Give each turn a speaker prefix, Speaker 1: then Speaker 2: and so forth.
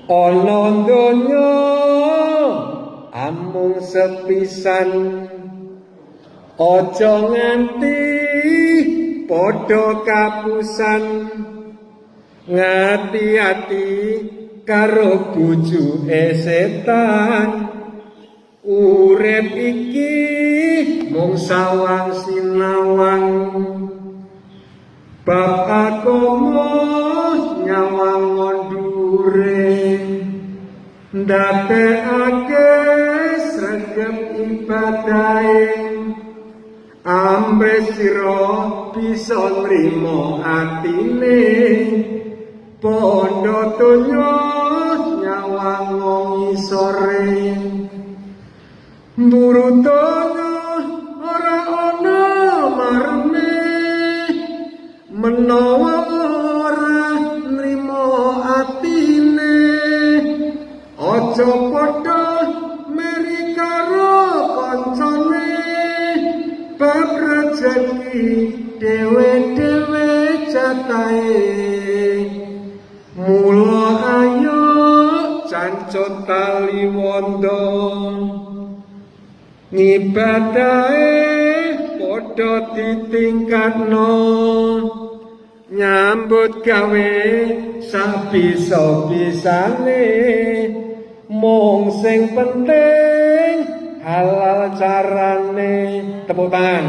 Speaker 1: Ana donya amung sepisan, aja nganti padha kapusan. Ngati-ati karo bujuke setan, urip iki mung sawang sinawang. Bab agama nyawang ngondure, ndadekake sregep ibadahe, amre sira bisa nrimo atine. Bondo donya nyawang ngisore, mburu donya ora ana mareme, menawa ora nrimo atine. Aja padha meri karo kancane, bab rejeki dhewe-dhewe jatahe. Mula ayo cancut tali wondo, ngibadahe padha ditingkatno, nyambut gawe sak bisa-bisane, mung sing penting halal carane. Tepuk tangan.